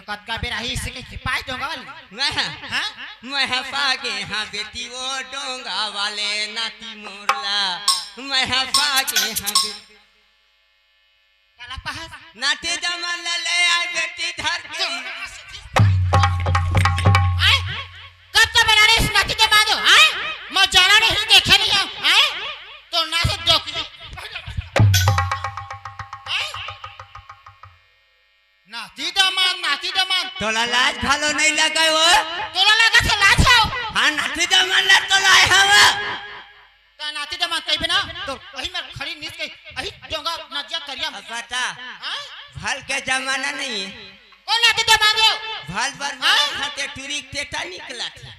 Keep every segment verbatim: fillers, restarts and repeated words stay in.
कतका बेर आही इसे के पाए डोंगा वाले? मैं, हाँ? मैं पागे हाँ बेटी वो डोंगा वाले नाती मोरला। मैं पागे हाँ बेटी। काला पहाड़। नाती दमन ला ले आए बेटी धर के। आए? कब तो बना रहे इस नाती के बाद हो, आए? मैं जाना नहीं, देखे नहीं हो, आए? तो ना से डोकरी। आए? नाती दमन, नाती दमन। तोला लाज घलो नहीं लगे हो? तोला लगा था लाज हो? हाँ, नाती दमन ला तो लाए हवा। का नाती दमन कहिबे ना? तो वही में खड़ी नीच के, अही डोंगा नदिया तरिया में। अब बता, हाँ? भल के जमाना नहीं है। कौन नाती दमन हो? भल बर हाँ? खाते टूरी के टेटा निकला था।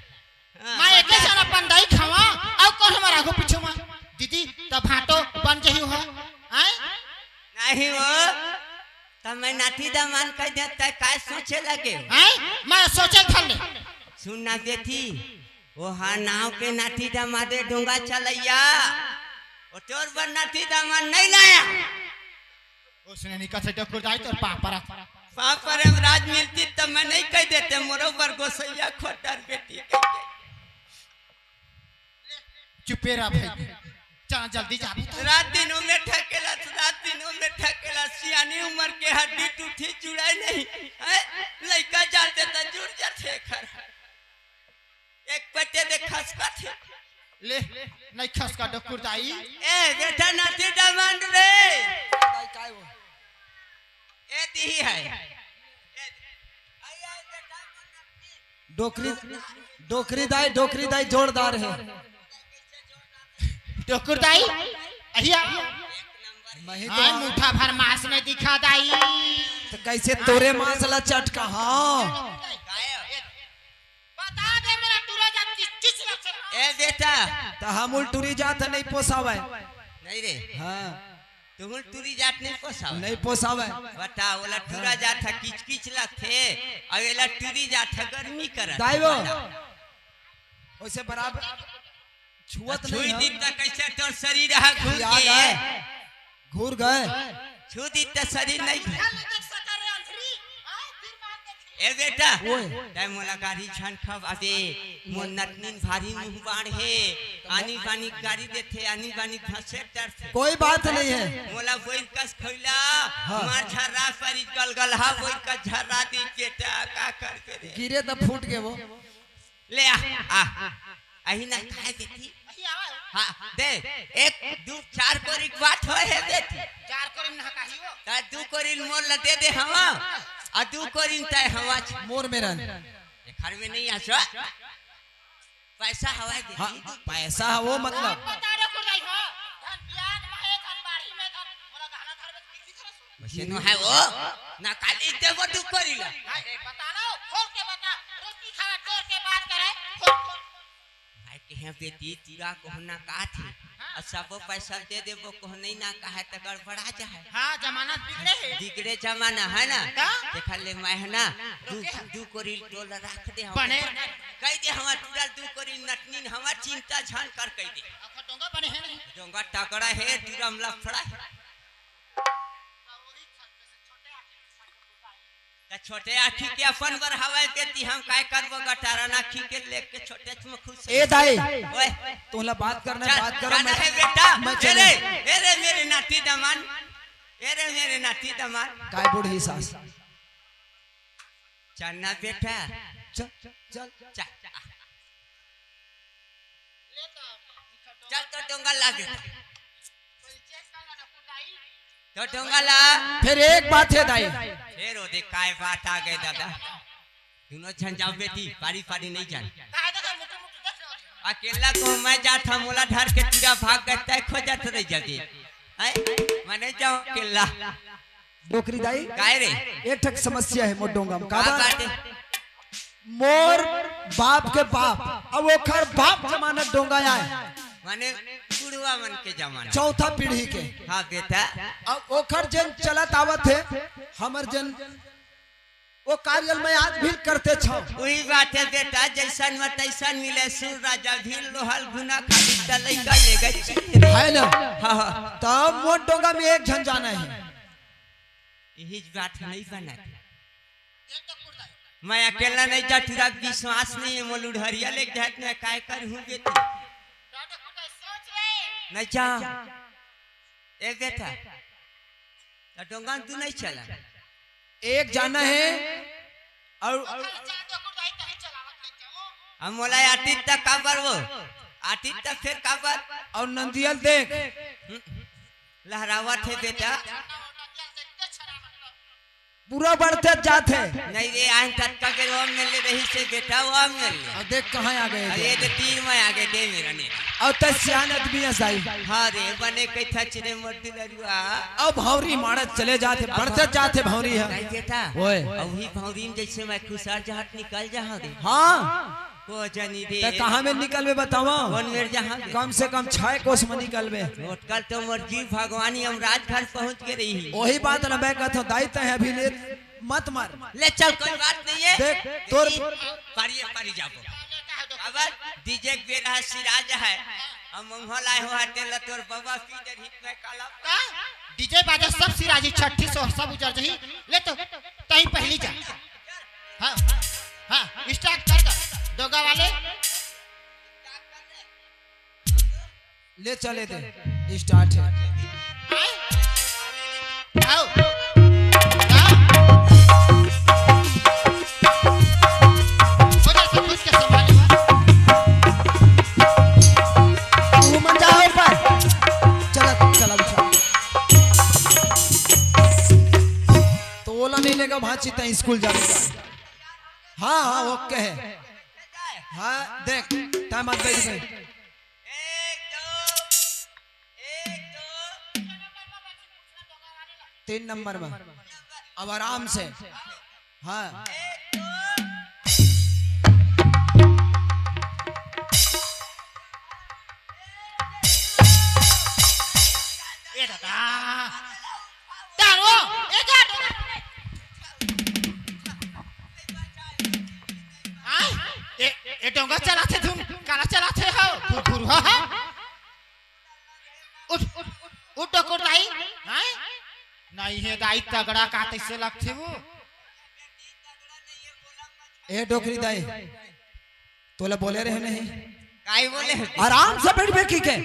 हाँ, मैं बता। एके सन अपन दाई खावा, अउ कौन हमारा आगू पीछू मा? दीदी, तब भाटो बन जही हो, आए? नहीं हो, तब मैं नाती दमन कह दे, तै काय सोचे लगे हो? आए? मैं सोचे थल ले। सुन ना बेटी, वो हा नाव के नाती दमादे डोंगा चलैया, वो तोर बर नाती दमन नहीं लाया। उसने निकल से डकुर जाए तोर पाँव परत। पाँव परे राज मिलती तब मैं नहीं कह देते, मोरो बर गोसैया खोटर बेटी कह के। चुपे रह भाई, जा जल्दी जा। रात दिन ओमे ठकेला, रात दिन ओमे ठकेला, सियानी उम्र के हड्डी टूटी जुड़ाए नहीं, हैं? लइका जाते त जुड़ जाते घर। एक पत्ते दे खसका थे। ले, नहीं खसका डकुर दाई। ए, बेटा नाती दमन रे। दाई काय हो? ए, तिही है। डोकरी, डोकरी दाई, डोकरी दाई जोरदार है। डोकुर दाई, अहिया। मैं तो हाँ, मुठा भर मांस नहीं दिखा दाई। तो कैसे तोरे मांस ला चटका? हाँ। बता दे मेरा टूरा जात किस, किस लक्षण है? ए बेटा। तो हम उल टूरी जात नहीं पोसावे। नहीं रे। हाँ। तुम टूरी जात नहीं पोसावे। नहीं पोसावे। बता, ओला टूरा जात है, किच किच लगथे, अउ एला टूरी जात है, गर्मी करत दाई वो। है। ओइसे बराबर छुअत छुई नहीं दी है। त कैसे तोर शरीर है घूर क्या के? गए? घूर गए। छू दी त शरीर नहीं। ए बेटा, ओए। तै मोला गारी झन खवा दे। मोर नतनीन भारी मुंह बाढ़ हे। आनी बानी गारी देथे, आनी बानी घसेट डरथे। कोई बात नहीं है। मोला वही कस खैला, हाँ। मार झर्रा परी गलगल हा, वही कस झर्रा दी बेटा, का करके रे? गिरे त फूट गे वो। ले आ, आ। अही ना खाए बेटी। अही आवा। हाँ, दे। एक, दू, चार कोरी के बात होए हे बेटी। चार कोरी में नहा काही हो? ता दू कोरी मोर ला दे दे हवा। आ दू कोरी तय हवा छ। मोर मेरन। ए, घर में नहीं आसो। पैसा हवा दे हाँ, दी। पैसा हो मतलब। बता रे कुल भाई हो। धन ब्याज में है, धन बाढ़ी में, धन मोला गहना धर में किसी तरह से वैसे नो है वो, ना काली देबो दू कोरी ला। हाय रे, बता ना, खोल के बता, रोटी खावा तोर के बात करे, खोल, खोल। भाई के हैं बेटी, तोरा कहूँ ना का थे, हाँ। अउ सबो पैसा दे देबो, कहूँ नहीं ना कहे त गड़बड़ा जाए। हाँ, जमाना बिगड़े हे। बिगड़े जमाना है ना? का? देखा ले मैं है ना, दू, रोके हम। दू कोरी टोला रख दे हम। बने। कह दे हमार टूरा दू कोरी नटनीन हमार चिंता झन कर कह दे। अब डोंगा बने है नहीं। डोंगा तगड़ा हे, टूरा में लफड़ा हे। त छोटे आँखी के अपन बर हवय के ती हम काय करबो, गटारन आँखी के लेके छोटे में खुश ए दाई, ओए। तोला बात करना है, चल, बात करो, जाना मैं, है बेटा। मैं ए चले। रे, ए रे मेरे नाती दमान, ए रे मेरे नाती दमान। काय बूढ़ी सास? चलना बेटा। चल, चल, चल। चल। चल तो डोंगा ला बेटा। तो डोंगा ला। फिर एक बात है दाई। फिर ओदे काय बात आ गए दादा? दोनों झन जाओ बेटी, पारी पारी नहीं जान। अकेला को मैं जात हूँ, मोला धर के तोरा भाग गए, तय खोजत रह जाबे। हैं? मैं नहीं जाऊँ अकेला। डोकरी दाई, काय रे? एक ठक समस्या है मोर डोंगा में। का का बात? बात है? मोर बाप के बाप, अब ओखर बाप जमाना डोंगा आए। माने बुढ़वा मन के जमाना। चौथा पीढ़ी के। हाँ बेटा। अब ओखर जेन चलत आवत हे, हमर जेन, वो कार्य ल मैं आज भी करते छौं। वही बात है बेटा, जैसन में तैसन मिले, सुर राजा भील लोहल घुना खाली त लइका ले गए। है ना? हाँ, हाँ। तब मोर डोंगा में एक झन जाना है। यही बात नहीं बना। मैं अकेला नहीं जा, तुरा विश्वास नहीं है, मोर लुढ़रिया लेके जात मैं काय करहूँ बेटी। नहीं जा। ए बेटा, त डोंगा तू नहीं चला। एक जाना है और हम मोला आतित तक काबर वो, आतित तक फिर काबर। और नंदियल देख। हम्म, लहरावत है बेटा। पूरा बढ़ते जात है। नहीं रे, आज तक का के वो मिल रही से बेटा, वो मिल ले। और देख कहाँ आ गए अब थे। ये तो तीर में आ गए दे मेरा ने। और तो सियान आदमी है साई। हाँ रे, बने कई था चिरे मर्दी लरुआ। अब भौरी मारत चले जात है, बढ़ते जात है भौरी है। नहीं बेटा। ओए। अब ही भौरी में जैसे मैं खुशार जहाट निकल जहाँ रे। हाँ। को जनी रे। ते कहाँ में निकलबे बतावा? कौन मेर जहाँ बे? कम से कम छह कोस में निकलबे। मोटकल तो मोर जीव भगवानी हम राजघाट पहुँच के रही। वही बात ना मैं कहता हूँ, दाई तय अभी ले मत मार। ले चल, कोई बात नहीं है। देख, तोर पारिए पारी जाबो। अब डीजे के बेरा है, सिराज है। हम मुंह लाए हो हटे ल तोर बाबा पी दे हित में काला। का? डीजे बाजा सब सिराजी छठी सो सब उजर जही। ले तो तही पहली जा। हाँ, हाँ, स्टार्ट कर दो। डोगा वाले। ले चले दे, स्टार्ट है। आओ। आओ। हो जा सब कुछ के संभाल। तू मन जा ऊपर। चला, चला, चला। तोला नहीं लेगा भांची, तैं स्कूल जाने का। हाँ, हाँ, ओके है। हाँ, देख, टाइम मत बैठ गए। तीन नंबर में। अब आराम से। हाँ। ए दादा। तारो, ए जा। आय, ए, ए डोंगा चलाथे धुन, काला चलाथे हो, घुर घुर हो, हो। उठ, उठ, उठ, उठ डोकर दाई, हैं? नहीं हे दाई, तगड़ा का तैसे लगथे वो। ए डोकरी दाई, तोला बोले रहे नहीं? काई बोले? आराम से बैठ बे की के।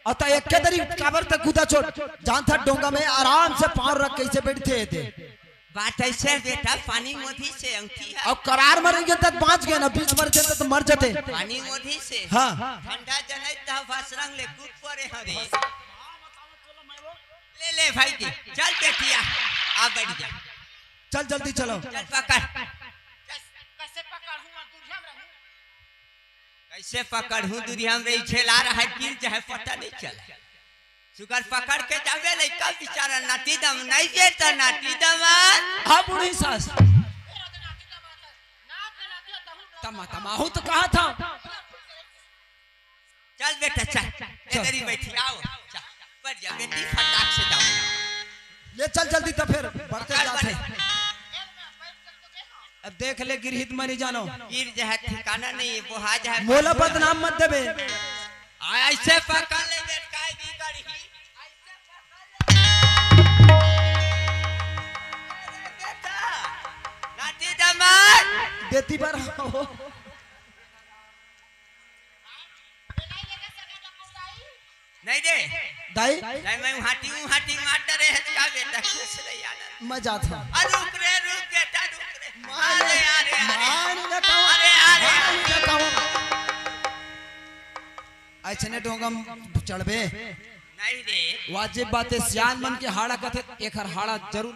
अउ त एक के दरी काबर तक कूदा छोड़, जानथा डोंगा में आराम से पाँव रख कैसे बैठथे दे। बात ऐसे बेटा, पानी मोधी से अंगठी है। अब करार मरेंगे तब बाँच गए ना, बीच मर जाते तो मर जाते। पानी मोधी से। हाँ। ठंडा जनै तह बसरंग ले कूद पड़े हरे। ले ले भाई जी, चल बेटिया, आ बैठ जा। चल जल्दी चलो। चल पकड़। कैसे पकड़हूँ मैं, दुरिया में रहूँ? कैसे पकड़हूँ, दुरिया में रही, छेला रहा है, गिर जाए, पता नहीं चला। सुगर पकड़ के जाबे लइका बेचारा, नाती दम नहीं जे त नाती दम। हाँ, बूढ़ी सास। तमा, तमाहू तो कहा था। चल बेटा, चल। चल, इधर ही चल। बैठी, आओ। चल, बैठ जा बेटी, फटाक से जाओ। ले चल जल्दी तो फिर बढ़ते चल, जाते। बढ़। अब देख ले गिरहित मनी जानो। गिर जाए ठिकाना नहीं है, बोहा जाए। मोला बदनाम मत देबे। आ, ऐसे पकड़ ले बेट, काय बिगड़ी। अरे बेटा, नाती दमाद। देती बार हो। नहीं दे। दाई? नहीं, मैं उहाटी, उहाटी मार डरे है, का बेटा, किस ले यार? मैं जात हूँ। अरे रुक रे, रुक बेटा, रुक रे। मार, अरे, अरे, अरे। मार न कहूँ। अरे, अरे। मार न कहूँ। ऐसने डोंगम चढ़बे। नहीं रे। वाजिब बात है, सियान मन के हाड़ा कथे, एकर हाड़ा जरूर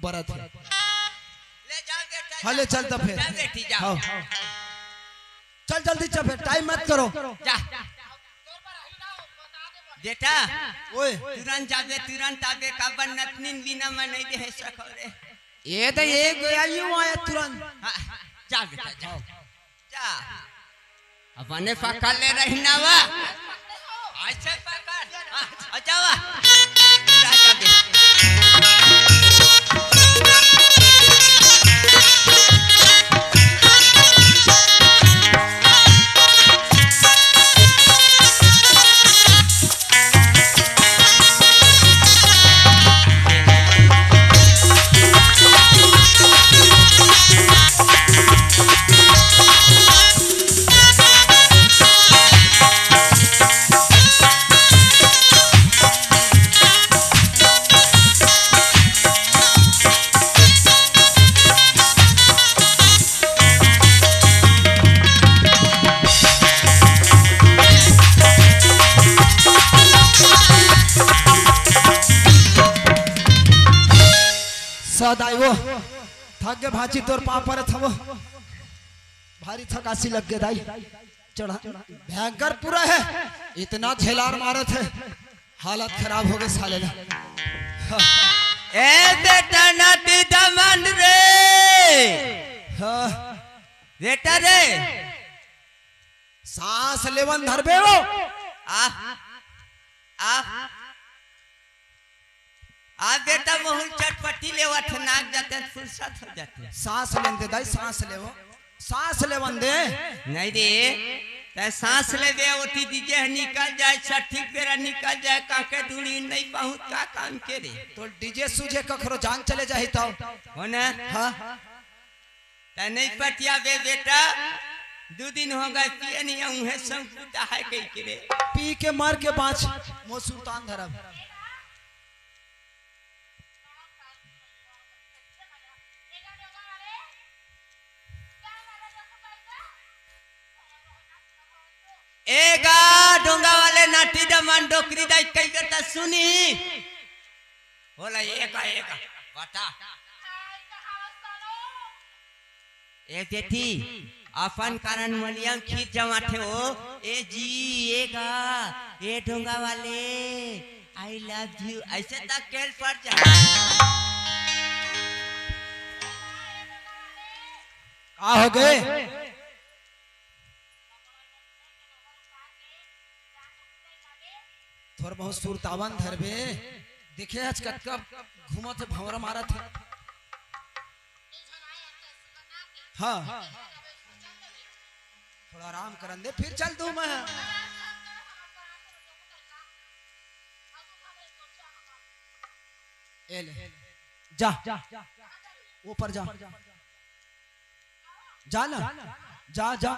बरत है। ले जा बेटा, हाँ, ले जा। चल तो फिर। जा बेटी, जा, हाँ। जा। चल जल्दी चल, फिर टाइम मत करो। जा। बेटा, ओए। तुरंत जाबे, तुरंत आबे, काबर नतनीन बिना मैं नहीं दे सको रे। ये तो ये गया यूं आया तुरंत। हाँ, जा बेटा, जा। जा। अपने पकड़ ले रही ना वा। ऐसे पकड़। हाँ, अच्छा वा। जा, जा बेटा। के भांची तोर पाँव परत हवो। भारी थकासी लग गे दाई। चढ़ा भयंकर पूरा हे। इतना झेलार मारत हे, हालत खराब हो गे साले ला। ए बेटा नाती दमन रे। हाँ। बेटा रे। सांस लेवन धरबे वो। आ, आ, आ बेटा, महूँ चटपटी लेवत हे, नाक जाते फुर्सत हो जाते। सांस लेन दे दाई, सांस लेवो, सांस लेवन दे। नहीं रे, तैं सांस लेबे, ओती डीजे ह निकल जाए, छठी बेरा निकल जाए, काके दूरी नहीं पहुँच, का काम के रे? तो डीजे सूझे कखरो जान चले जाही तब। हो ना? हाँ। तैं नहीं पटियाबे बेटा, दू दिन हो गए पिए नहीं, उहे संकुटा है कहि के रे। पी के मर के बाँच, मोर सुरतान धरब। ए गा डोंगा वाले नाटी दमन डोकरी दाई कहि के त सुनी। बोला, ए गा, ए गा, बता। ए बेटी, अपन कारण मलिया खींच जमाथे हो। ए जी, ए गा, ए डोंगा वाले, I love you। ऐसे तक केल पड़ जा। का हो गए? थोर बहुत सुरतावन धरबे। देखे आज कतका घूमत हे, भंवरा मारत हे। हाँ। थोड़ा आराम करन दे, फिर चल दूँ मैं। ए ले। जा। ऊपर जा। जा ना। जा, जा।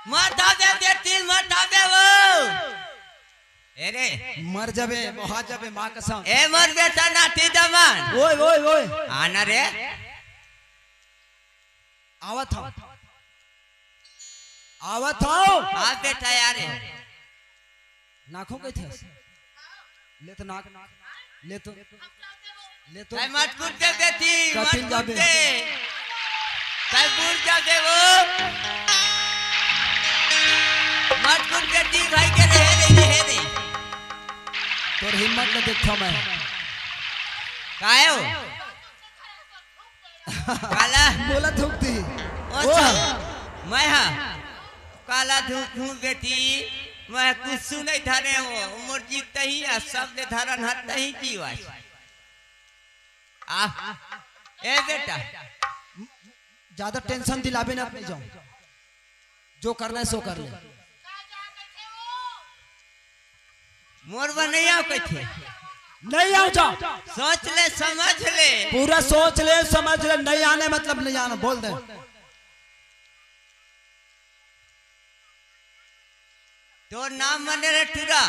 मत आवे बेटी, मत आवे वो। ए रे। मर जाबे, मोहा जाबे, माँ कसम। ए मोर बेटा नाती दमन। ओए, ओए, ओए। आना रे। आवत हव। आवत हव। हाँ बेटा यार। नाखो कइथे? ले तो नाक, ले तो, ले तो। तैं मत कूद दे बेटी, मत कूद जाबे। दे। तैं बूड़ जाबे वो। मत कूद बेटी, भाई के रहे दे, रहे दे। तोर हिम्मत ल देखथव मैं। काहे हो? काला? मोला थूक दी। ओ ओ। अच्छा, मैं हा। काला धूप हूँ बेटी, मैं कुछ नहीं धरे हो, मोर जीत तही आ, सब ले धरन हर तही जीवा। आ, ए बेटा। ज्यादा tension दिलाबे ना, नहीं जाऊँ। जो करना है सो कर ले। मोर बर नहीं आव कथे। नहीं आव जा। सोच ले, समझ ले। पूरा सोच ले, समझ ले, नहीं आने मतलब नहीं आना, बोल दे। तोर नाम मने रे टूरा,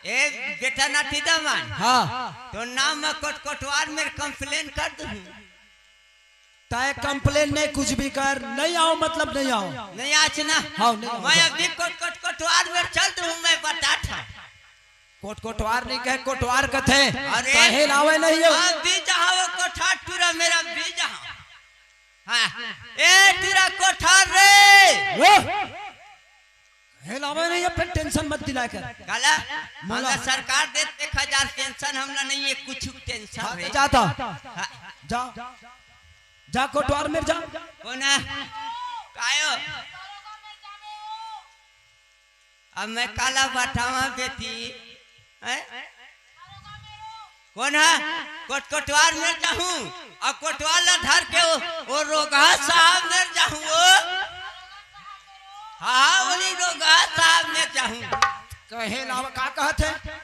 ए बेटा नाती दमन। हाँ। तोर नाम म कोट कोटवार मेर complain कर दूँ। तैं complain नहीं कुछ भी कर, नहीं आव मतलब नहीं आव। नहीं आच ना। हाँ, नहीं आव। मैं अभी कोट कोट कोटवार मेर चल दूँ, मैं बतात हँव। कोट कोटवार नहीं कहे, कोटवार कथे। अरे। काहे लावे नहीं हो? हाँ, बीजा हव कोठार टूरा मेर बीजा हव। हाँ। ए टूरा कोठार रे। ओ। हे लावे नहीं है, फिर tension मत दिलाया कर। काला? मोला। अगर सरकार देत एक हजार pension, हमला नहीं है कुछ tension हाँ, रे। तो जा तो। हाँ। जा। जा कोटवार मेर जा। कोन हे? काय हो? अब मैं काला बतावँव बेटी, हैं? कोन हे? कोट-, कोटवार मेर जाहूँ, अउ कोटवार ला धर के ओ, ओ रोगहा साहब मेर जाहूँ, ओ। हाँ, ओनी रोगहा साहब मेर जाहूँ। कहे लावा, का कहत हे?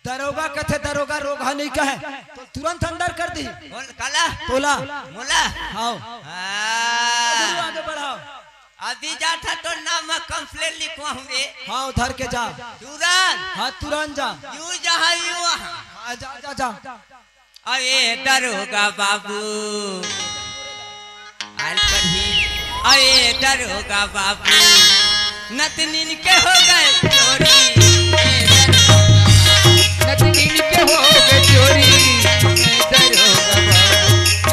दरोगा कथे, दरोगा रोगहा नहीं कहे, तो तुरंत अंदर कर दी। बोल, काला? तोला। मोला? हाँ। हाँ। गुरु आगे बढ़ाओ। अभी जात हँव तोर नाम म complain लिखवाहूँ रे। हाँ, धर के जा। तुरंत। हाँ, तुरंत जा। यूँ जहाँ यूँ वहाँ। हाँ, जा, जा, जा। अरे दरोगा बाबू, आल पढ़ी। अरे दरोगा बाबू, नतनीन के हो गए चोरी। नतनीन के हो गए चोरी। दरोगा बाबू।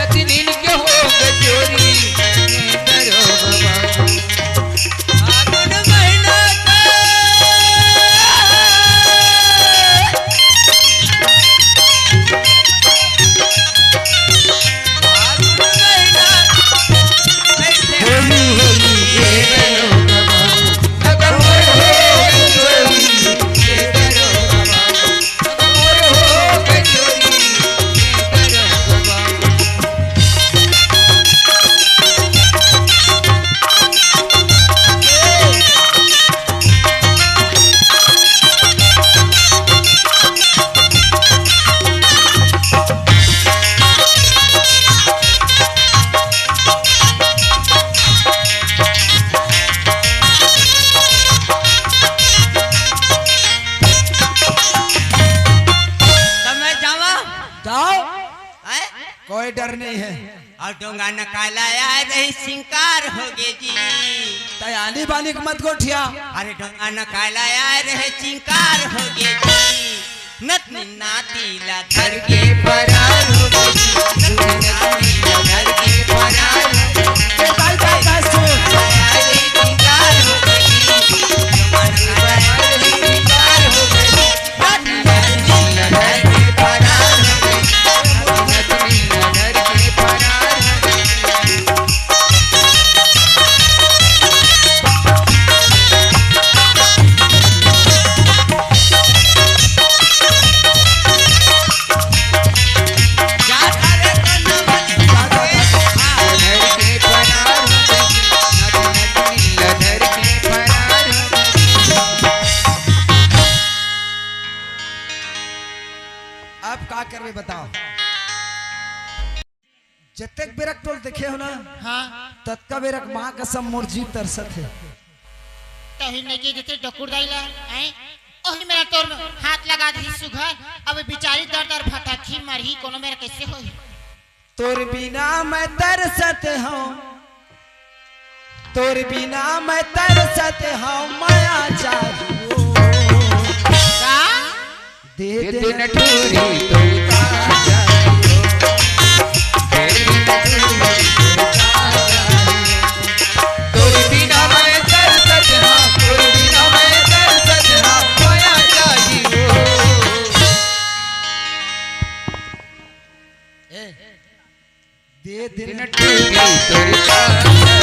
अउ डोंगा नकाला आय रहे, चिंकार होगे जी। तैं आनी बानी के मत गोठिया। अरे डोंगा नकाला आय रहे, चिंकार होगे जी। नतनी नाती ला धर के फरार होगे जी। नतनी नाती ला धर के फरार होगे जी। ए भाई, बात सुन। आय रहे, चिंकार होगे जी। डोंगा नकाला आय रहे, चिंकार होगे जी। अब का करबे बताओ? जतेक बेरक तोल देखे हो ना, हाँ। ततका बेरक माँ कसम मोर जीव तरसत हे। तही नहीं की जते डकुर दाई ला, हैं? ओही मेरा तोर हाथ लगा दी सुघर, अब बिचारी दर दर भटकी मरही, कोनो मेरा कैसे होही? तोर बिना मैं तरसत हूँ, तोर बिना मैं तरसत हूँ, मया चाहिए। का? दे दे दे दे न न ठूरी तोर का चाहिए। दे दे न ठूरी तोर का चाहिए। तोर बिना मैं तरसत हूँ, तोर बिना मैं तरसत हूँ, मया चाहिए। ए, दे दे न ठूरी तोर का चाहिए।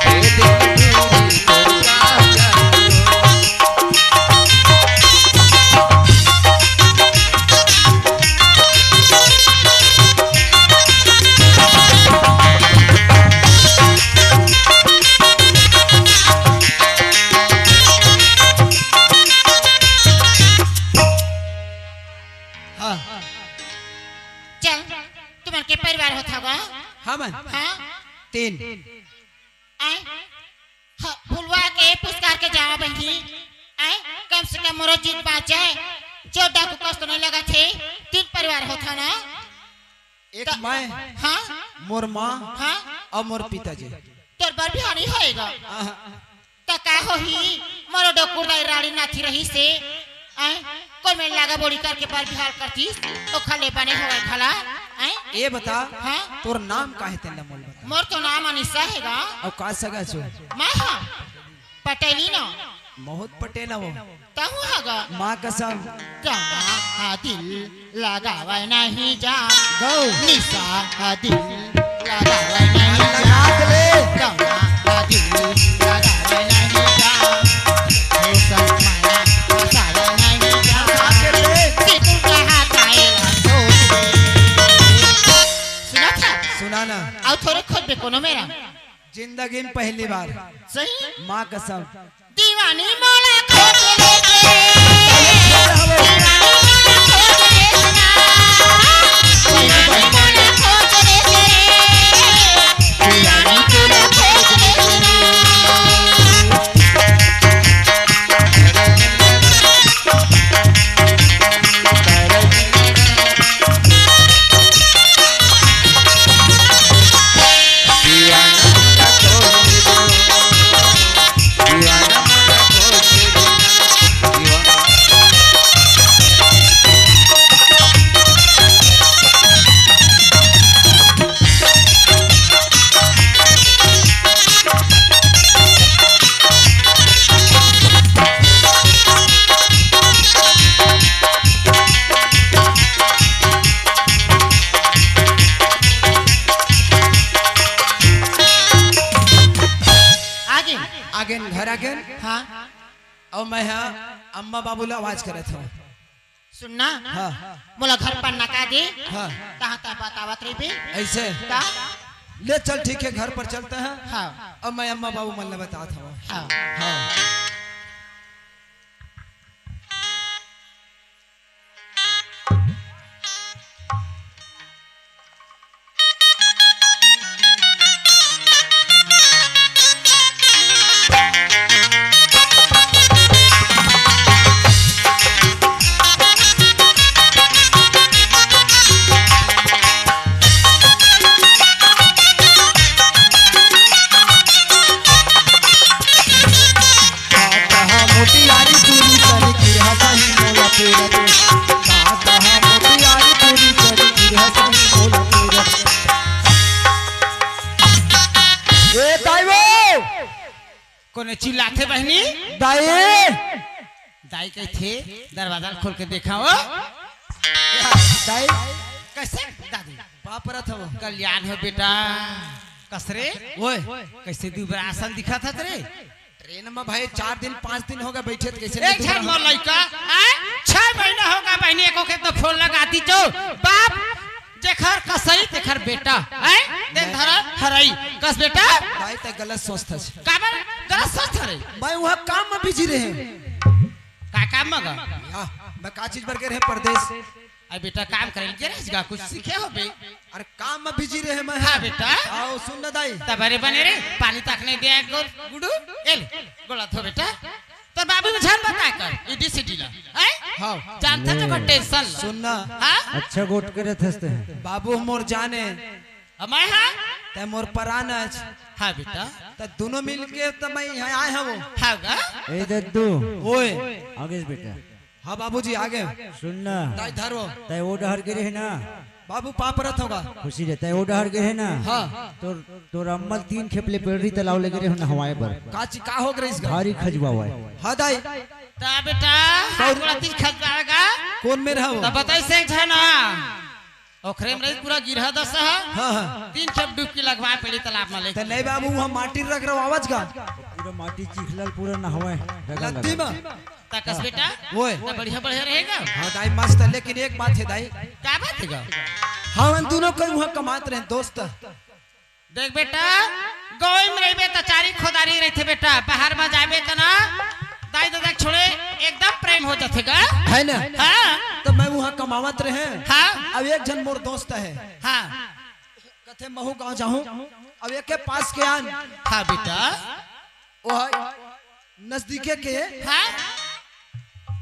दे दे न ठूरी तोर का चाहिए। हाँ। चल, तुमन के परिवार होत हवय? हमन? हाँ। तीन। आय? हाँ, फुलवा के पुचकार के जावा बहिनी। आय? कम से कम मोरो जीत बाँचे। जो डाकू कस तो नहीं लगत हे। तीन परिवार होत हवय ना? एक त-, मैं, हाँ? मोर माँ हाँ? अउ मोर पिताजी। तोर बर बिहाव नइ होय गा। आहा। त का होही, मोरो डोकुर दाई राड़ी नाथी रहिस हे, आय, कोई मेर लागा बोड़ी करके बर बिहाव करतिस, ओखर ले बने होवय भला, आय। ए बता, हाँ? तोर नाम का हे तेला मोला बता। मोर तो नाम अनिसा हे गा। अउ का सगा छो? मैं हाँ, पटेली ना। बहुत पटेला वो। तहूँ ह गा। माँ कसम। गवा हा दिल लगावय नहीं जा। गौ। निशा हा दिल लगावय नहीं जा। नाक ले। गवा हा दिल लगावय नहीं जा। फैशन माया फसावय नहीं जा। नाक ले। सितुर कहा कायला तो। सुना था? सुना ना। अउ थोरे खोजबे कोनो मेरा। जिंदगी में पहली बार। सही? माँ कसम। दीवानी मोला खोज ले गे। दीवानी मोला खोज ले गे ना। दीवानी मोला खोज ले गे। दीवानी मोला खोज ले गे ना। आगे। आगे घर आगे। हाँ। अउ मैं हा अम्मा बाबू ला आवाज करत हूँ। सुनना। हाँ। मोला घर पर नका दे। हाँ। तहाँ तहाँ बतावत रहिबे। ऐसे? का? ले चल, ठीक है, घर पर चलते हैं। हाँ। अब मैं अम्मा बाबू मन ला बतात हूँ। हाँ। हाँ। कोने चिल्लाथे बहिनी? दाई। दाई कहिथे, दरवाजा ल खोल के देखा हो। दाई। कइसे दादी? पाँव परत हवं। कल्याण हो बेटा। कस रे? ओए। कइसे दुबरा असन दिखत हस रे? ट्रेन में भाई चार दिन पाँच दिन होगे बइठे, त कइसे एक झन मोर लइका, आय? छह महीना होगे बहिनी, एको खेत में फोन लगातिस तो बाप, जेखर कसई तेखर बेटा, आय? तेन धरा हरई, कस बेटा? भाई, तैं गलत सोचथस। काबर गलत सोचथस रे? मैं उहाँ काम में बिजी रहेंव। का काम में गा? हाँ, मैं का चीज बर गे रहेंव परदेस। अरे बेटा, काम करे ल गे रहेस गा, कुछ सीखे होबे। अरे काम में बिजी रहेंव मैं। हाँ बेटा। अउ सुन ना दाई। तब अरे बने रे, पानी तक नहीं दे एक गोल गुडू। ए ले, गोला धो बेटा। तोर बाबू ल झन बताय कर, ईडी सीडी ला। हैं? हाँ। जानथस तो ओकर टेंशन ला। सुन ना। हाँ? अच्छा गोठ के रहिथस तैं। बाबू मोर जान ए। अउ मैं हाँ? तैं मोर परान अस। हाँ बेटा। त दुनों मिलके त मैं इहाँ आय हवं। हाँ गा? ए दद्दू। ओए। आगे बेटा। हाँ बाबूजी, आगे। सुन ना। दाई धरो। तैं ओ डहर गे रहे ना? बाबू पाँव परत हवं गा। खुशी रे, तैं ओ डहर गे रहे ना? हाँ। तोर, तोर अम्मा ल तीन खेप ले पेड़री तलाव ले गे रहे हो नहवाय बर। का ची, का होगे रहिस गा? भारी खजुवावय। हाँ दाई। त बेटा, सौ- थोड़ा तीज खजुवावय गा। कोन मेर हवय? त बताइस एक झन। ओखरे में रहिस पूरा गिरहा दस ह। हाँ, हाँ। तीन खेप डुबकी लगवाय पेड़री तलाव में ले। त नहीं बाबू, उहाँ माटी रख रहा आवाज का। पूरा माटी चिखला ल पूरा नहवाय। लद्दी में। त कस बेटा? ओए। त बढ़िया, बढ़िया रहे गा। हाँ दाई, मस्त हे, लेकिन एक बात हे दाई। का बात हे गा? हमन दुनों कोई उहाँ कमात रहेन दोस्त। देख बेटा, गंवई में रहिबे त चारी खोदारी रहिथे बेटा, बाहर में जाबे त ना, दाई ददा के छोड़े एकदम प्रेम हो जाथे गा। हे ना? हाँ। त मैं उहाँ कमावत रहेंव। हाँ। अब एक झन मोर दोस्त हे। हाँ। कथे महूँ गाँव जाहूँ, अब एके पास के आन। हाँ बेटा। ओ हे नजदीके के। हाँ।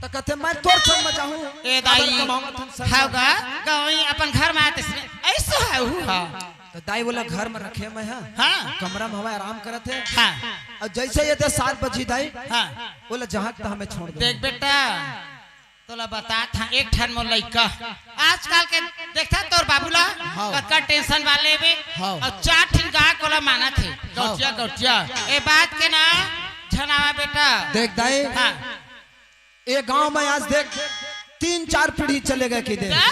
त कथे मैं तोर संग में जाहूँ। ए दाई। काबर कमावत हन संग में। हाँ गा, गंवई अपन घर में आते से अइसे हे हू। हाँ। त दाई ओला घर में रखे मैं, हाँ। हाँ। कमरा में हवय आराम करत हे। हाँ। अउ जइसे ये दे सात बजी दाई। हाँ। ओला जहाँ तहाँ में छोड़ दे। देख बेटा, तोला बतात हँव, एक ठन मोर लइका। आजकल के देखथस तोर बाबू ला, हाँ। कतका टेंशन वाले बे। हाँ। अउ चार ठिन गाय कोला मानत हे। हाँ। गौटिया, गौटिया। ए बात के ना झनावा बेटा। देख दाई, हाँ। ए गाँव में आज देख तीन चार पीढ़ी चले गए कि दे। का?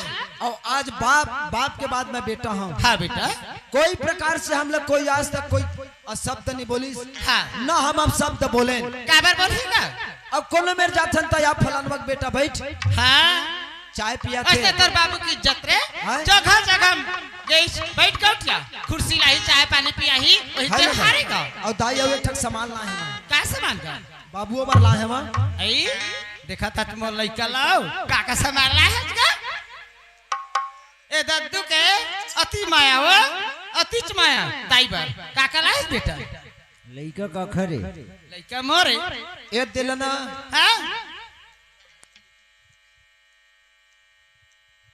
अउ आज बाप, बाप के बाद मैं बेटा हँव। हाँ बेटा। कोई प्रकार से हम लोग कोई आज तक कोई अशब्द नहीं बोलिस। हाँ। ना हम अपशब्द बोलेन। काबर बोलही ना? अब कोनो मेर जाथन त या फलानवा के बेटा बइठ। हाँ। चाय पियाथे। अइसे तोर बाबू के इज्जत रे। हाँ। जगह जगह गइस, बइठ के उठिया। कुर्सी लाही, चाय पानी पियाही, वही हाय ते ना। हारे गा। अउ दाई अउ एक ठक सामान लाहे हवं। का सामान गा? बाबू बर लाहे हवं। अई, देखत हस मोर लइका ला, का का सामान लाहे हस गा? ए दद्दू के अति माया हो, अतिच माया। दाई बर का का लाहे हस बेटा? लइका काखर ए? लइका मोर ए। ए दे ले ना। हाँ?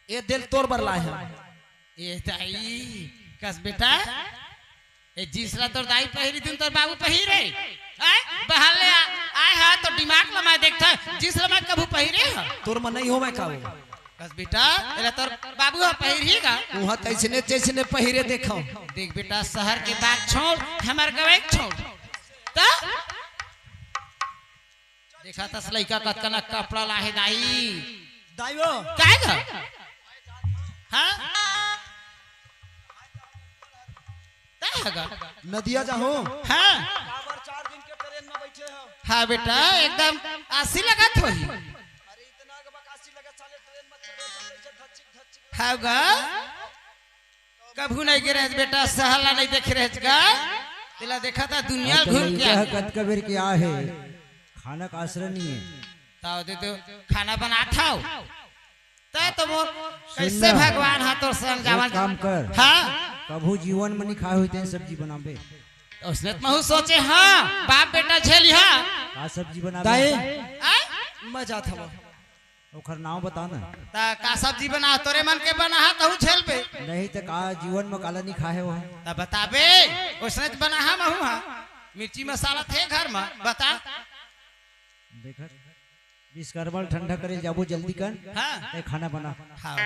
ए दे ले तोर बर लाहे हवं। ए दाई, कस बेटा, ए जींस ला तोर दाई पहिरी दिन तोर बाबू पहिरे। हैं? बहार ले आ-, आय हा तो दिमाग ला मैं देखथंव, जींस ला मैं कभू पहिरे हँव? तोर में नहीं होवय का वो? कस बेटा, एला तोर बाबू ह पहिरही गा। उहाँ तइसने तइसने पहिरे देखव। देख बेटा, शहर के बात छोड़, हमर गँवई के छोड़। त देखत हस लइका कतका न कपड़ा लाहे दाई। दाई वो। काय गा? हाँ? काय हे गा? नदिया जाहूँ। हाँ। काबर चार दिन के ट्रेन में बइठे हव? हाँ बेटा, एकदम आसी लगत होही। अरे इतना के बकासी लगत साले ट्रेन में चढ़े, चढ़े, चढ़े, धच्चिक, धच्चिक। हाँ गा। कभू नहीं गे रहेस बेटा, शहर ला नहीं देखे रहेस गा। तेला देखत हस दुनिया आज घूम के लइका आ ह गे। कतका बेर के आए हे, खाना का आसरा नहीं हे। ताव दे तो खाना बनात हव। तैं तो मोर सुन कइसे ना, भगवान ह तोर संग एक जावन। काम कर। हाँ। कभू जीवन में नहीं खाए होही तेन सब्जी बनाबे। उसने तो महूँ सोचे, हाँ, बाप बेटा झेल, हाँ। का सब्जी बनाबे? दाई, आय? मैं जात हवं। ओखर नाव बता ना। त का सब्जी बना, तोरे मन के बना हा, तहूँ झेलबे। नहीं त का जीवन में काला नहीं खाए हो? त बताबे, ओसने त बना हा महूँ हा। मिर्ची मसाला थे घर में, बता। देखत, विश्वकर्मा ल ठंडा करे जाबो जल्दी कर। हाँ। ए खाना बना। हाँ।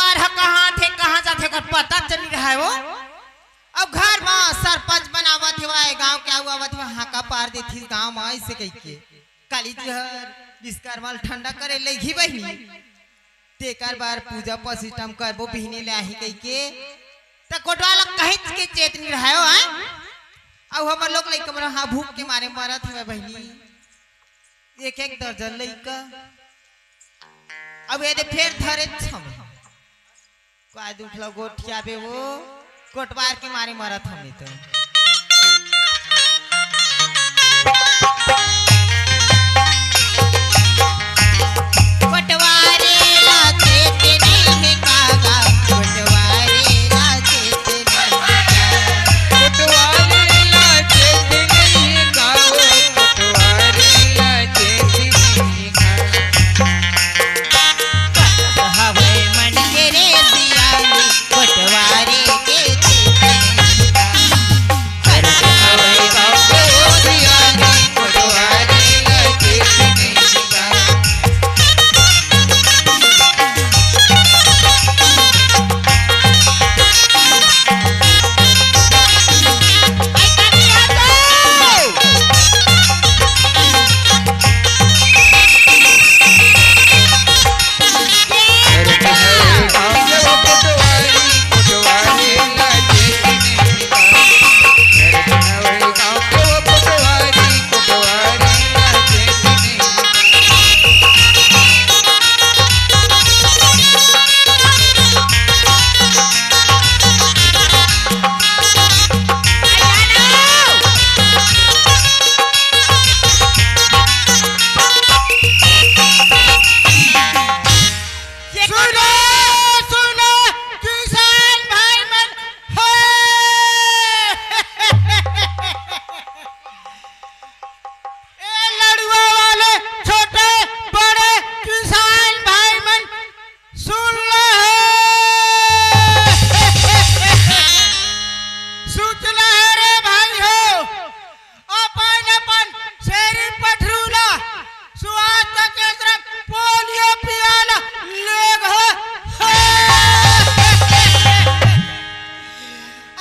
सरकार ह कहाँ थे, कहाँ जाथे, ओकर पता चली रहा है वो। अब घर म सरपंच बनावत हेवय, गांव के आऊ आवत हेवय, हाका पार देथिस गांव म, ऐसे कहिके। काली जी हर विश्वकर्मा ल ठंडा करे लेगही बहिनी, तेकर बर पूजा पसिटम करबो बिहने ले आही कहिके। त कोटवार ल कहिच के चेतनी रहायो है। अउ हमर लोग लइका मन हा भूख के मारे मरत हवय बहिनी, एक एक दर्जन लइका। अब ये दे फेर धरे छम। का दुख ल गोठियाबे वो, कोटवार के मारे मरत हमी तो। कोटवारे ला चेत नहीं है कागा, कोटवारे ला चेत नहीं है कागा। कोटवारे ला चेत नहीं है कागा, कोटवारे ला चेत नहीं है कागा। हवय मन के रे सियानी, कोटवारी के चेत नहीं का। हवय गाँव के ओ सियानी, कोटवारी के चेत नहीं का। सुनो, सुनो, किसान भाई मन, हे! ए लड़ुआ वाले छोटे बड़े किसान भाई मन, सुन लो हे। सूचना है रे भाई हो, अपन अपन छेरी पठरू ला स्वास्थ्य केंद्र पोलियो पियाला लेग हो।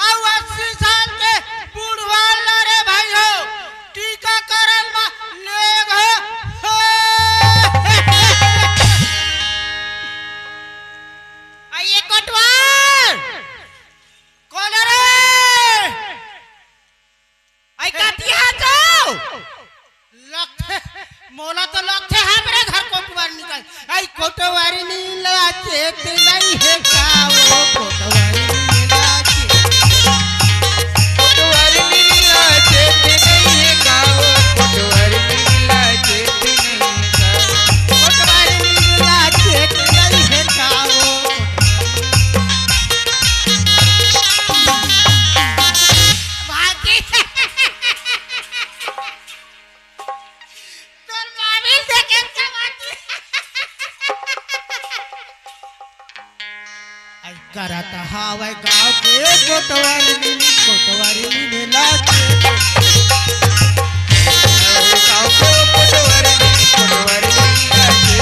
अउ अस्सी साल के बुढ़वा ला रे भाई हो, टीकाकरण म लेग हो। आ ये कोटवार कोन रे? आई कातिया तो लगथे, मोला तो लगथे हमरे घर कोटवार निकल। आई कोटवारी नीला चेत नहीं है का वो, कोटवारी नीला चेत। कोटवारी नीला चेत नहीं है का वो, कोटवारी नीला चेत नहीं है का। कोटवारी नीला चेत नहीं है का वो। भागी। तोर मामी से के बात। आई करत हावय गाँव के कोटवारी नीली, कोटवारी नीली लागे। गाँव के कोटवारी नीली, कोटवारी नीली लागे।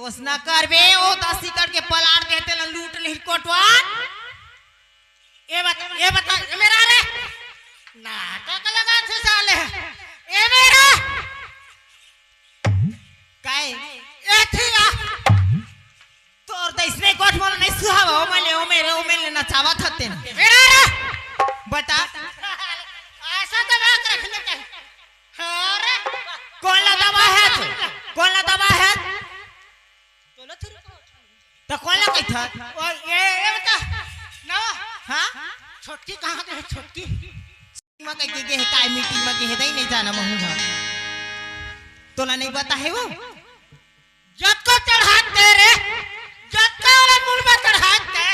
ओसना करबे, ओ दस एकड़ के पलाट देते ला लूट लिही कोटवार। ए बता, ए बता, ए मेरा रे। नाटक लगा थे साले। ए मेरा। काय? ए थिया। तोर दइसने गोठ मोला नहीं सुहावा, ओ मेले, ओ मेरे, ओ मेले नचावा थते ना। ए मेरा रे। बता। ऐसा दबा के रखना चाहिए। हाँ रे। कोन ला दबा है तू? कोन ला दबा है? त कोन ला कहिथा? ओ, ये, ये बता। ना। हाँ? छोटकी कहाँ के है, छोटकी? मैं कह के गे है, काय मीटिंग में गे है, दई नहीं जाना महू हा। तोला नहीं पता है वो? जतका चढ़ात ते रे, जतका वाला मुड़ में चढ़ात ते।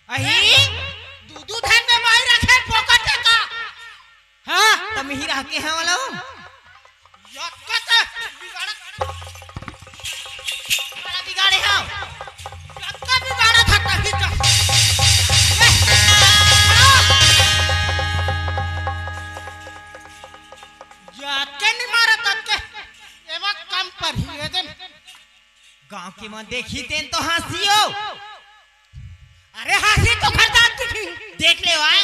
अही? दू दू धन में माई रखे फोकट का। हाँ, त मिही रह के हाँ वाला हो। जतका ते बिगाड़ा, बड़ा बिगाड़े हो। जतका बिगाड़ा था तभी तो। जाके नहीं मारा तब के। एमा कम पर ही है दिन। गांव के मन देखी तेन तो हंसी हो। अरे हंसी तो खरदार दिखी। देख ले भाई।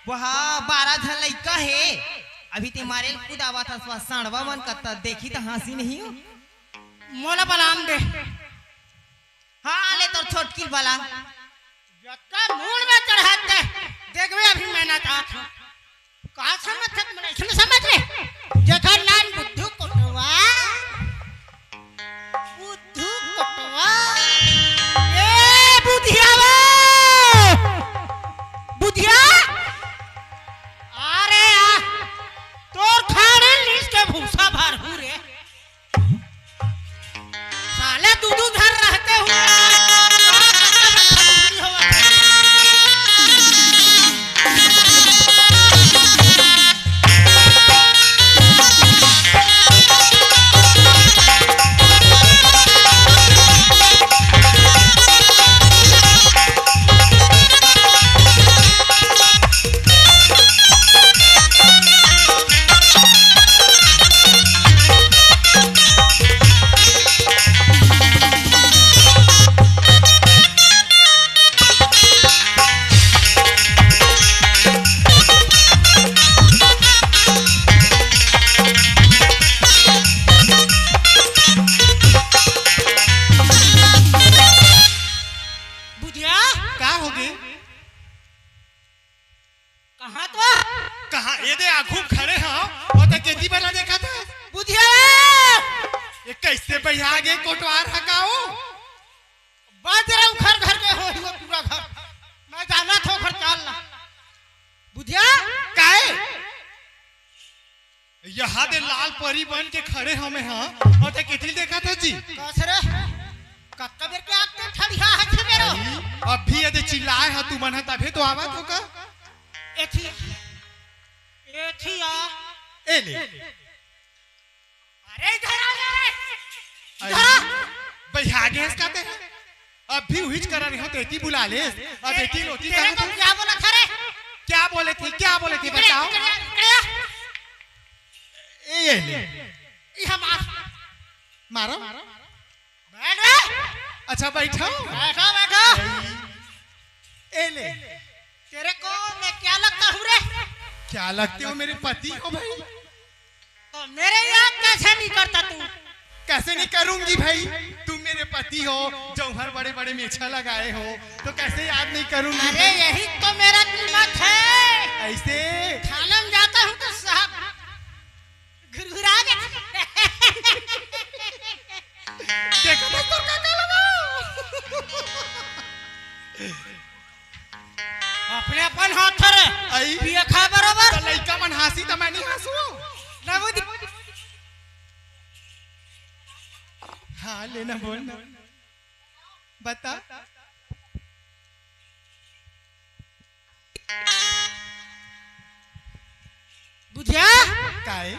वह बारह झन लइका हे। अभी ते मारे ल कुदावत हस, वह सांडवा मन कत्ता देखी त हंसी नहीं हो। मोला बलान दे। हाँ, ले तोर छोटकी बला। जतका मूड़ में चढ़ाते, देखबे अभी मैं ना चाहत हूँ। का समझ सकत मैं, इसमें समझ ले। जेकर नाम बुद्धू कोटवा, बुद्धू कोटवा। ए बुधिया बे! बुधिया? अरे आ, तोर खाने लीस के भूसा भर हूँ रे। साले दू दू घर रहते हुए बुधिया, का होगे? कहाँ तो? कहाँ? ये दे आघू खड़े हो, वो तो केती बला देखा था। बुधिया! ये कैसे भैया आगे कोटवार हकाओ? बाज रहा हूँ घर घर के हो ही वो पूरा घर। मैं जाना था घर चाल ला। बुधिया? काय? यहाँ दे लाल परी बन के खड़े हमें हाँ, और ते कितनी देखा था जी? कस रे? कत्ता बेर के आग ते ठड़िया है छे मेरो। अभी यदि चिल्लाए हा तुमन हा तभे तो आवत हो का? एथी, एथी आ। ए ले। अरे इधर आ रे। अरे, इधर आ। भाई आगे इसका ते। अब भी उहिच करा रहे हो तो एती बुला ले। अब एती लोती तेरे कहाँ को थे? क्या बोला था रे? क्या बोले थे? क्या बोले थे? इधर, बताओ। इधर, इधर। ए, ये ले। ये हमार। मारो। बैठ बे। अच्छा, बैठो। बैठो, बैठो। ए ले। तेरे को मैं क्या लगता हूँ रे? क्या लगते हो? मेरे पति हो भाई। तो मेरे याद कैसे नहीं करता तू? कैसे नहीं करूंगी भाई? तुम मेरे पति हो, जौहर बड़े बड़े मेछा लगाए हो, तो कैसे याद नहीं करूंगी अरे भाई? यही तो मेरा कीमत है। ऐसे? थाने में जाता हूँ तो साहब घुरघुरा के देखो तो तोर काका लगा। अपने अपन हाथ रे। आई। पिए खाए बराबर। तो लइका मन हाँसी तो मैं नहीं हाँसू। ना वो दि- हाँ, लेना बोल ना। बता। बुधिया? काय?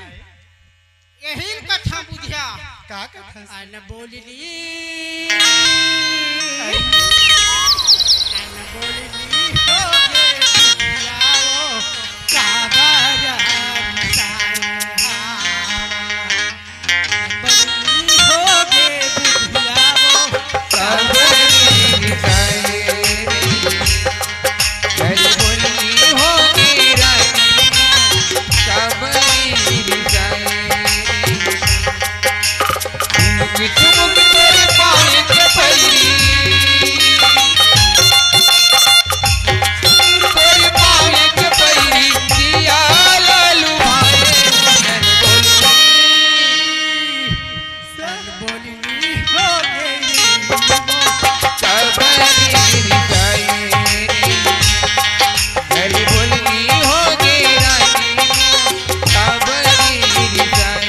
यही कथा बुधिया। का कथा? अन बोलली। अन बोलली हो गे बुधिया ओ, काबर रिसाए हा। अन बोलली हो गे बुधिया कि ठुमुक तोरे पाँव के पैरी, तोरे पाँव के पैरी, जिया लालू भाई, नन बोली। सन बोलनी हो गई। तब मेरी जाए, मेरी बोलनी हो गई रानी, तब मेरी जाए।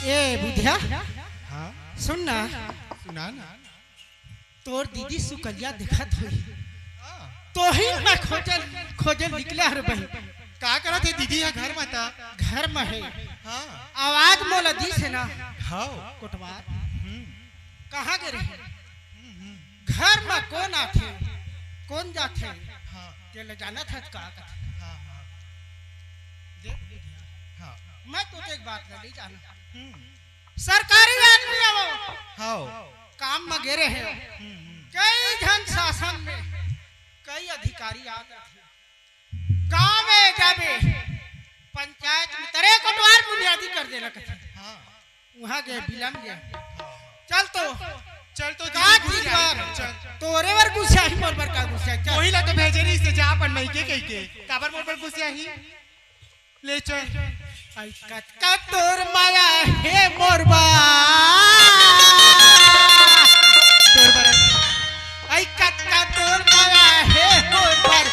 ए बुधिया, हाँ? सुन ना। सुना ना। तोर दीदी सुकलिया देखत होही। हाँ। तोही मैं खोजे, खोजे निकले हर बही। का करत हे दीदी ह घर म त? घर म हे। हाँ। आवाज मोला दिस हे ना। हाँ। कोटवार। हम्म। कहाँ गे रहे? हम्म, हम्म। घर म कोन आथे, कोन जाथे? हाँ। तेला जानत हस का कथे? हाँ, हाँ। देख, हाँ। मैं तो एक बात ला नहीं जानत। हम्म। सरकारी आदमी आवो। हाँ। काम म गे रहे। हम्म, हम्म। कई झन शासन में, कई अधिकारी आ जाथे। गाँव में जाबे, पंचायत में तरे कोटवार बुनियादी कर देला कथे। हाँ। उहाँ गे, बिलम गे। हाँ। चल तो। चल तो का दीदी, ठीक गुस्सा बार? चल। तोरे बर गुस्सा ही, मोर बर का गुस्सा? चल। वही ला तो भेजे रहिस हे, जा अपन मइके कहिके। काबर मोर बर गुस्सा ही? ले चल। आई कतका तोर माया हे मोर बा। तोर बर। आई कतका तोर माया हे मोर बर,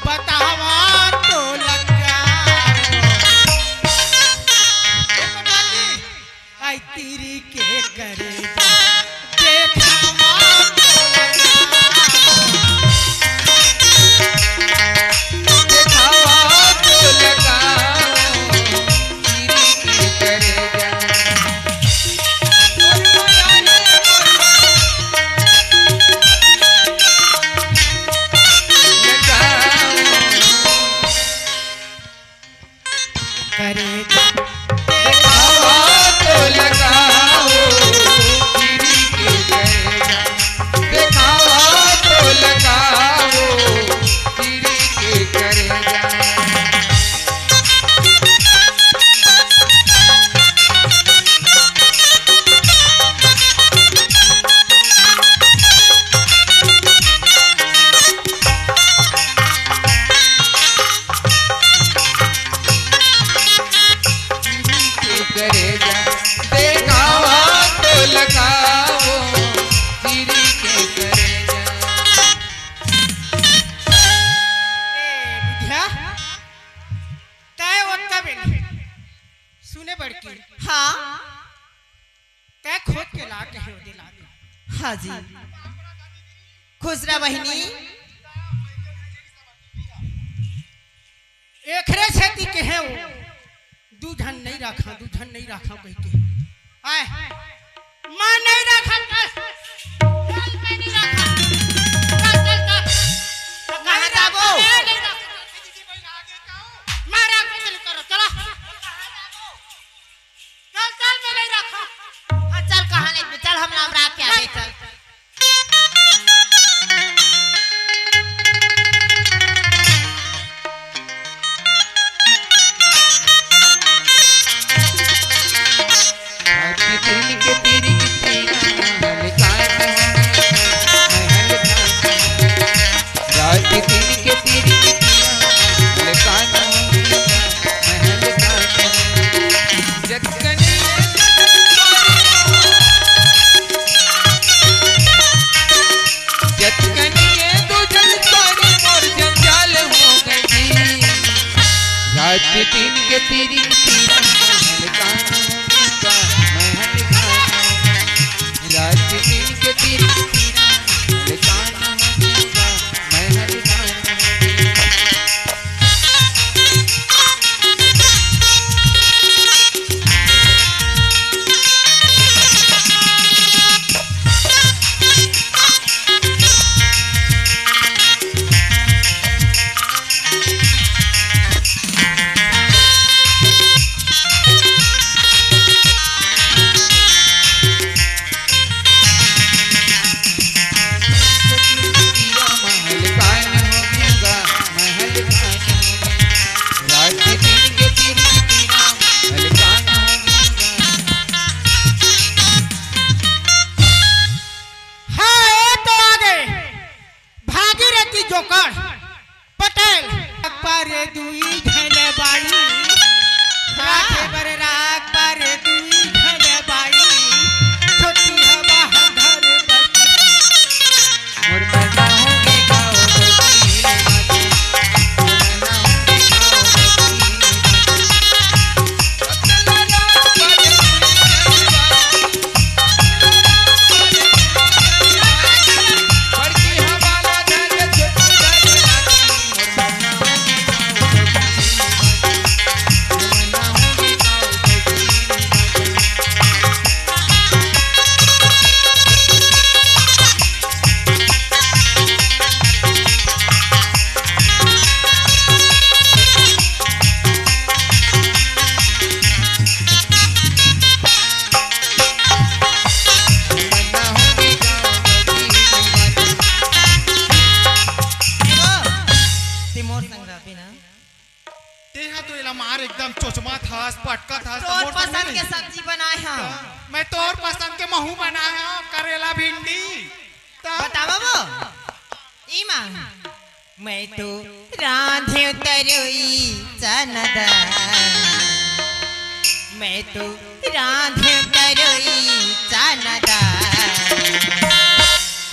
बतावा तो लगा। आई तीरी के करेजा, देखावा तो लगाओ। देखावा तो लगाओ, तीरी के करेजा। लगाओ। करेजा। देखावा तो लगाओ, तीरी के करेजा। देखावा तो लगाओ, तीरी के करेजा। करेजा, देखावा तो लगाओ, तीरी के करेजा। ए, बुधिया, तैं ओतका बेर सुने बड़की। हाँ। तैं खोज के ला कहे ओदे ला दे। हाँ जी। खुश रह बहिनी। एकरे सेती कहे हो, दू झन नहीं रखा, दू झन नहीं रखा कहिके। आय, मैं नहीं रखा, चल। चल, मैं नहीं रखा। चल, चल, चल। तो कहाँ जाबो? मैं नहीं रखा। मैं रखा, चल करो, चलो। चल, चल, मैं नहीं रखा। हाँ, चल, कहाँ ले, चल, हम राम राख के आगे, चल। रात दिन के तिरिक तिरा महल कान, महल कान। रात दिन के तिरिक तिरा महल कान, महल कान। जतकन जतकन ये दू झन तोरी मोर जंजाल हो गई। रात दिन के तिरिक तिरा महल कान, महल कान। रात दिन के तिरिक तिरा महल कान, महल कान। हस, पटकत हस, त तोर मोर संग पसंद नहीं। के सब्जी बनाए हंव। त मैं तोर पसंद के महूं बनाए हंव, करेला भिंडी। त बतावा वो। ई मां। मैं तो रांधेंव तरोई चना दार। मैं तो रांधेंव तरोई चना दार।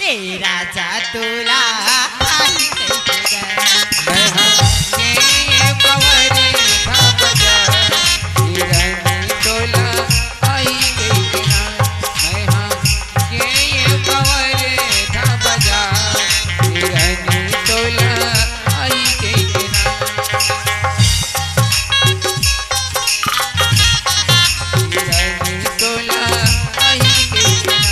ए राजा तोला आही कहिके ना। मैं हा गेंव कवरे ढाबा जा, ए रानी तोला आही कहिके ना। मैं हा गेंव कवरे ढाबा जा, ए रानी तोला आही कहिके ना। ए रानी तोला आही कहिके ना।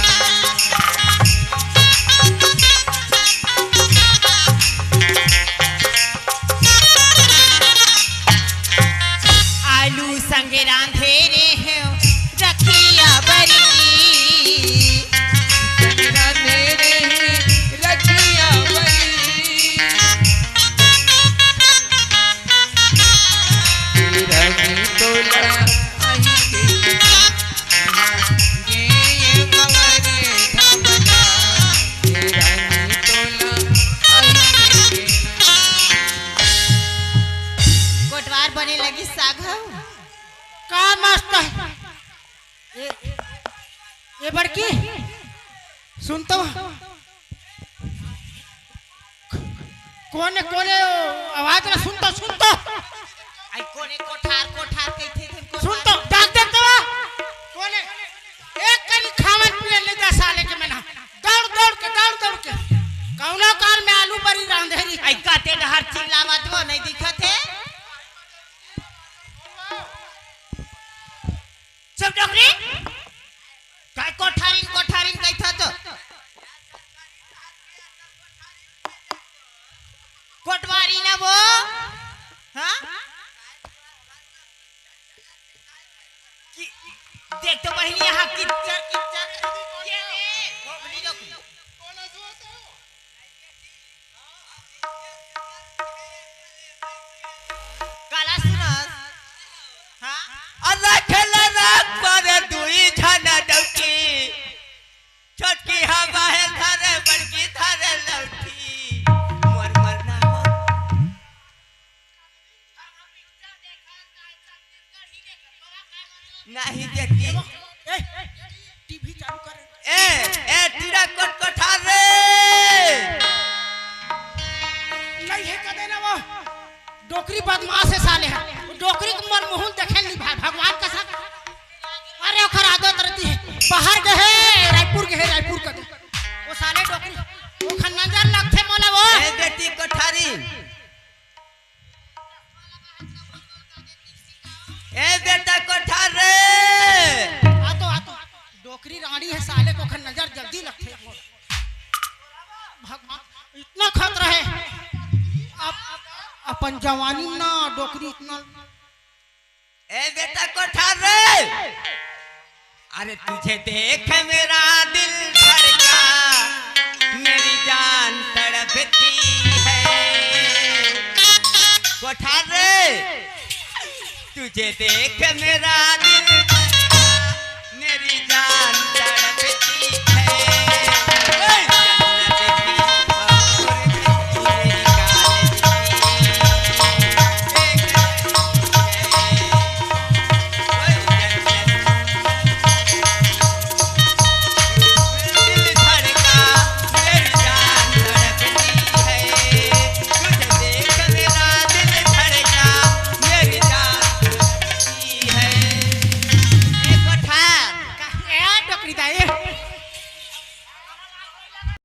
आलू संगे रांधे रेहेंव रखिया बरी। संगे रांधे रेहेंव रखिया बरी। ए रानी तोला आही कहिके ना। कोटवार बने लगिस साग ह। का मस्त हे। ए, ए बड़की, सुन तो। कोने, कोने आवाज ला सुन तो, सुन तो। आई कोने कोठार, कोठार कहिथे, कोठार। सुन तो, डाक दे तो। कोने? एक कनी खावन पियन ले जा साले के मन हा। दौड़, दौड़ के, दौड़, दौड़ के। कौनो कार में आलू बरी रांधे रही। आई काते डहर चिल्लावत वो नहीं दिखत हे। सब डोकरी? काय कोठारिन, कोठारिन कहिथा तो? कोटवारी ना वो? हाँ? कि-, देख तो बहिनी, यहाँ किच्चर, किच्चर। ये ले, बबली लोग। काला सुनस? हाँ? अरे खेले रात पर दुई झन डौकी। छोटकी हवा हे धरे, बड़की धरे लौठी। मोर मरना हो। नहीं देखी। ए, टीवी चालू कर। ए, ए, टीरा कोट कोठार रे। नहीं हे कदे ना वो। डोकरी बदमाश हे साले हा। वो डोकरी के मोर मुंह देखे नहीं भाई, भगवान कसम। अरे ओखर आदत रहती हे। बाहर गे हे, रायपुर गे हे, रायपुर कदे। वो साले डोकरी, ओखर नजर लगथे मोला वो। ए बेटी कोठारी। ए बेटा कोठार रे। आ तो, आ तो। डोकरी रांड़ी हे साले के ओखर नजर जल्दी लगथे। भगवान, इतना खतरा हे। अब अपन जवानी ना डोकरी इतना। ए बेटा कोठार रे। अरे तुझे देख मेरा दिल धड़का, मेरी जान तड़पती है। कोठार रे, तुझे देख मेरा दिल